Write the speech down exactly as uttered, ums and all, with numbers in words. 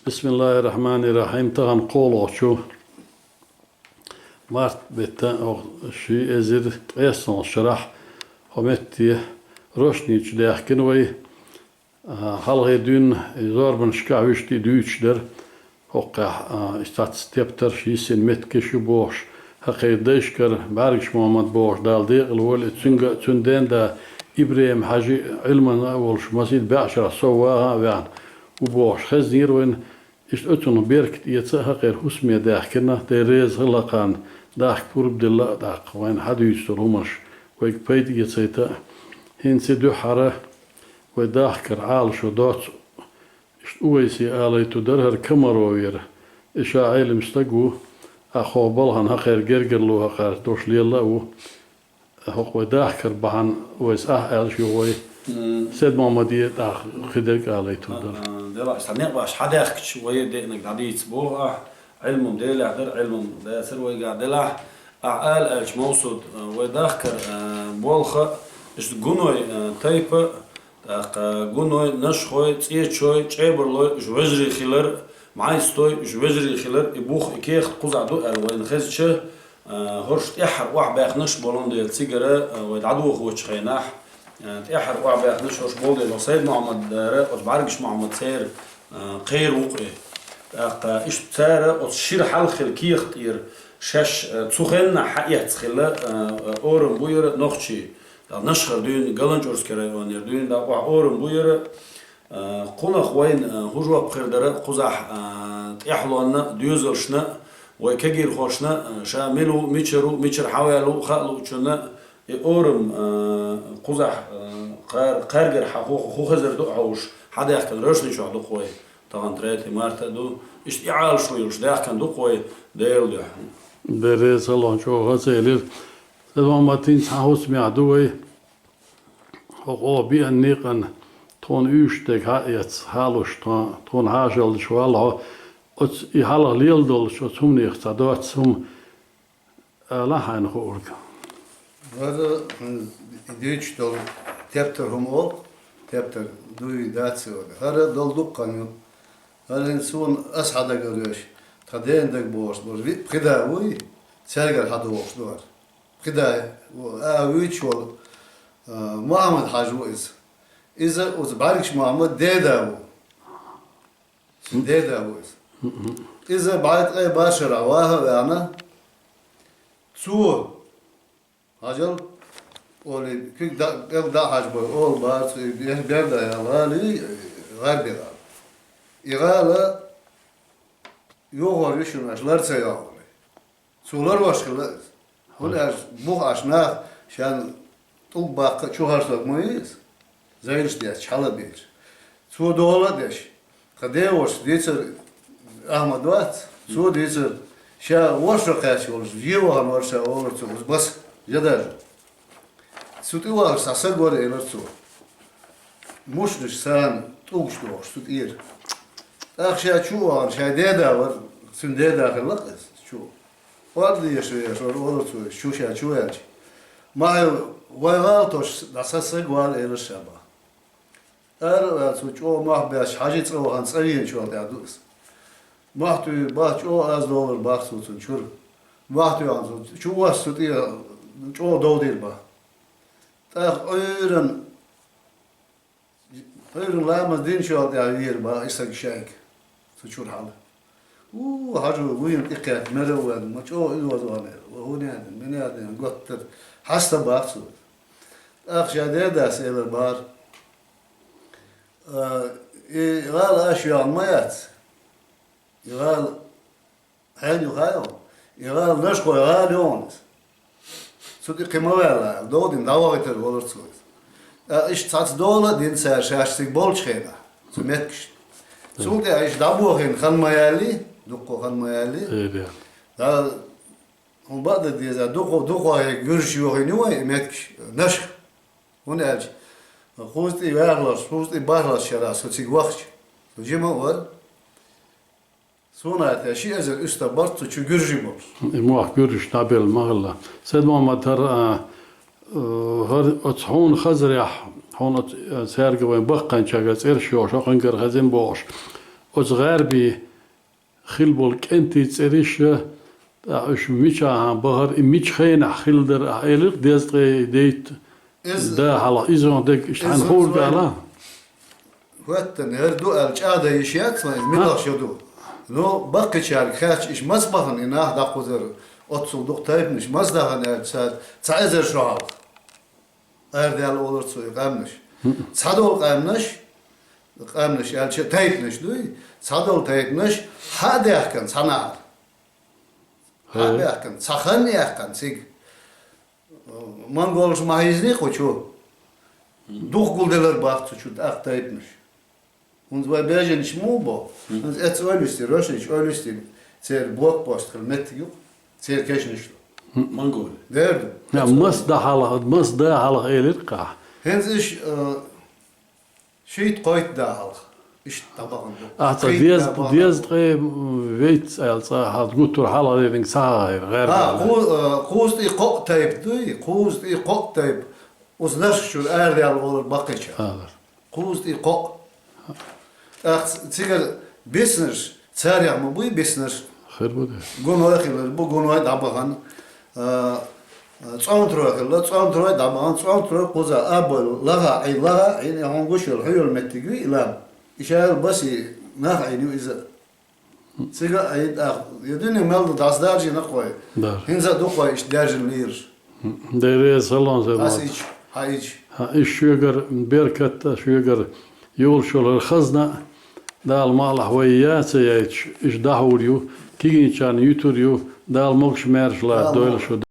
Бисмиллахир-рахманир-рахим. Тахан кхоалгӀачу март бетта, ши эзар ткъеснолгӀачу шарахь, хӀокху метте Рошни чу даьхкина вай. А, хьалхе дуьйна и зорбанашкахь вуьшта и дуьйцуш дара. ХӀокхехь, а, и цхьацца тептарш, йисина меттигаш ю бохуш, хӀокхеран дайшкара БӀаьргаш Мухьаммад бохуш, Дала декъала волу, и цуьнга а, цуьнан ден да ИбрахӀим-Хьаьжи а, Ӏилманан а волуш, масийтта бӀе шарахь сов ваха а ваьхна ву бохуш, хезнера вайна. Иштта оцунах беркат эца а хӀокхеран хӀусаме даьхкина, Дела реза хила хӀокхарна, дахка пурба делла а, тӀаккха вайна хьадуьйцу долу хӀуманаш вайга пайда эцийта а. ХӀинца и дуьххьара вай дахкара Ӏалашо доцу, иштта Увайсе алийтур дара, хӀара Комаровера. И ша Ӏелам стаг ву, тӀаккха хӀокху балхана хӀокхеран гергарло хӀокхарца долуш лелла а ву. ХӀокху вай дахкар бахьана вайца ахь аьлла ю вай. М. Сайд-Мухьаммаде тӀаккха кхидерг алийтур дара. А, делахь, сан некъ баш хьадаьхкича, вай деанарг дӀадийца боху ахь. Ӏилман делахь дара, Ӏилман дацара вайгахь делахь. Ахь ала аьлча, Мовсуд, а, вай дахкар, а, болх а, иштта гуной, а, тайпа, тӀаккха гуной, нашхой, цӀечой, чӀебарлой, уьш вежарий хилар, мӀайстой, уьш вежарий хилар, и бух, и кехат кхузахь ду аьлла вайна хезча, а, хӀорш тӀаьххьара охьабаьхнарш болун дела цигара, а, вай дӀадохочу хенахь, а, тӀаьххьара охьабаьхнарш хӀорш болу дела, Сайд-Мухьаммад дара, оцу БӀаьргаш Мухьаммад церан, а, кхера ву-кх и. ТӀаккха иштта цара оцу шира хьалха хилла кехат тӀера шаьш, а, цу хеннахь хьаэцна хилла, а, а, орам бу яра нохчий. ТӀаккха Нашхара дуьйна, Галанчурский районера дуьйна, дӀа охьа орам бу яра, а, кхунах вайна, а, хӀун жоп хир дара кхузахь, а, тӀаьхьалонна а, доьзалшна а, вай кегийрхошна а, ша мила ву, мичара ву, мичара хьаваьлла ву, хаа луучунна а, и орам, а, кхузахь, а, кхар-, кхаьргара хьан хӀу-, хӀун хезар ду а хьовсуш, хьадаьхкина Рошни чохь ду-кх вай. Тахана третий марта а ду. Иштта и Ӏалашо йолуш даьхкина ду-кх вай Делан дуьхьа. Берриг а салон чӀогӀа ца элира. Сан ма тин цхьа хӀусамехь ду вай. ХӀокху оха биъна некъан тхуна уьйш дерг хьаэца, хьалуш тхо-, тхуна хьажалдаш валла хьо. Оцу и хьалха лела долуш оцу хӀуманех цхьа доцца хӀума ала хьайна хуург. ХӀара, м, и дуьйцуш долу тептар хӀума олу, тептар дуй дац и олу. ХӀара долу дуккха хан ю. ХӀара хӀинца суна аса хьан дагара веш, тхан дена дага бохуш болу виъ пхи да вуй, цаьргара хьан дохуш ду хӀара. Пхи да, а, вуьйцуш волу, а, Мухьаммад-Хьаьжа ву иза. Иза оцу БӀаьргаш Мухьаммад деда ву. Цуьнан деда ву иза. Иза бӀе ткъе бархӀ шарахь ваха а ваьхна, цо, хьажал, олий, куьг да-, кӀел дӀа а хьажбой, олу бара цо, и бер-, берда ял гӀала ю, гӀарби гӀала. И гӀала йохор ю шуна аша лар ца йогӀале. Цо ларвеш хилла иза. ХӀунда аьлча буха аша нах шен тӀулг баккха а чухьарсаг ма ю иза. Зайлаш детташ хьала а бийцаш. Цо дола а деш. Тхан деваша дийцар, Ахьмад вац, цо дийцар, ша ворхӀ шо кхаьчна волуш, е вахана вара ша олура цо, иза баса, я даже. Цу тӀе вахаш цхьа саг вара, элира цо. Мушнаш царна тӀулгаш дохуш цу тӀера. ТӀаккха ша чу а вахана, шайн деда вара, цуьнан деда хилла-кх иза чу. Орда дезаш везаш вара, олура цо, иза чу ша чу ваьлча. Ма хьо, вайн гӀала тосуш дӀа цхьа саг вала, элира ша боху. Ара а ваьлла, цо чӀогӀа мохь беш, Хьаьжин цӀа вахана, цӀа веначул тӀаьхьа ду иза. Мохь туьйхира боху, чӀогӀа аз долура боху цо цунна чуьра. Мохь туьйхина цо чу воссу тӀе, чӀогӀа довдийра боху. ТӀаккха Ӏуьйранна, Ӏуьйранна ламаз динчул тӀаьхьа веара боху и саг шайга цу чуьра хьала. У, Хьаьжа вуйна тӀекхетта, мера а ваьлла, ма чӀогӀа иза вазонера, ва хӀун яьдина, мин яьдина, готтара, хьаста боху цо. ТӀаккха шен дедас элира боху: «А, и гӀала аша йоьхна ма яц. И гӀала хьенан ю хаьий хьуна? И гӀала Нашхойн гӀала ю хьуна иза. Цу тӀе кхин ма ваьлла», — аьлла, довдина дӀавахийтира волура цо иза. ТӀаккха иштта цхьацца дола а дина цара шаьш цига болчу хенахь, цу меттигашна. Цул тӀаьхьа иштта дӀабохийна хан ма яьллий, дуккха хан ма яьллий. Эли. Да, хӀун бакъдерг деза, дукха, дукха гуьржаш йохийна ю вайн и меттигаш, Нашха. ХӀунда аьлча кхузткъе ваьхалаш, кхузткъе бархӀалгӀачу шарахь со цига вахча, со жима а вара. Суна а тӀе ши эзар уьстагӀ бара цу чу гуьржий болуш. И мохь гуьржаш дӀабелла ма хилла. Сайд-Мухьаммад, хӀара, а, э, хӀара оцу хьуна хазарехь, хьуна оцу, э, цаьрга вайн баккханчаьрга цӀераш йохуш, хӀокхуьнгара хезна бохуш, Оцу гӀарбий хила болу кӀентий цӀераш, тӀаккха уьш мичахьа бахара, и мича хенахь хилла дара, ахь элира, дезткъе дейтта Иза да хьалха, иза хӀун дерг, иштта хьайна хӀума гала? ХӀоьттина, хӀара ду аьлла, чӀагӀдан йиш яц сан, иза мила шо ду. Ну, баккхийчаьрга хаьттича, иштта маца бахана и нах дӀакхузара, оццул дукха тайпанаш маца дахана аьлча, ца, цхьа эзар шо хьалха. Арадаьлла олура цо и къаьмнаш. Цхьадолу къаьмнаш, къаьмнаш аьлча, тайпанаш дуй, цхьадолу тайпанаш хьа а даьхкина цхьанахьара. Хьа а даьхкина, цхьа хан а яьккхина цига. Монголаш ма хьийзний кху чу? Дукха гулделира бах цу чу тӀаккха тайпанаш. ХӀунца вай бежанаш муха бо? ХӀунца эцца ойла вистира, рошнича ойла вистира, церан блокпост хила меттиг ю-кх, церан кешнаш ду. Монголи. Дер ду. Маца да хьалха, маца да хьалха элира-кх ахь. ХӀинца иш, а, шийтта-кхойтта да хьалха. Иштта дӀабахана ду. Ахьа цхьа дезткъе, дезткъе вейтта аьлла цӀа хьалха гуттар хьалха леринг ца хьахийра, гӀерга. ХӀа, кху-, а, кхузткъе кхоъ тайпа дуй, кхузткъе кхоъ тайпа. Оцу лашкарчуьра арадаьлла олура баккхийчара. Кхузткъе кхоъ. ТӀаккха ц-, цигара биснарш, царех ма буй биснарш. Хир бу дера. Гуной хилар бу, гуной дӀабахана. А, а, цӀонтарой хилла, цӀонтарой дӀабахана, цӀонтарой кхуза а бойла, лагӀа Ӏийна, лагӀа Ӏийна, и хьуна гуш йолу, хьу йолу меттиг юй и лам. И шайла баси нах Ӏийна ю иза. Цига а хӀинца, я дуьне мел ду дӀасадаржийна кхой. Дар. ХӀинца а ду кхой иштта даьржина лийраш. Дера, салон, салон. Ас ич, хьа ич. Хьа иш шуьгара беркат а, шуьгара йолуш йолу хазна а, Дала мукъалахь вай яц а яйташ, иш дӀахьур ю, кегийчарна юьтур ю, Дала могуш-маьрша лар дойла шу.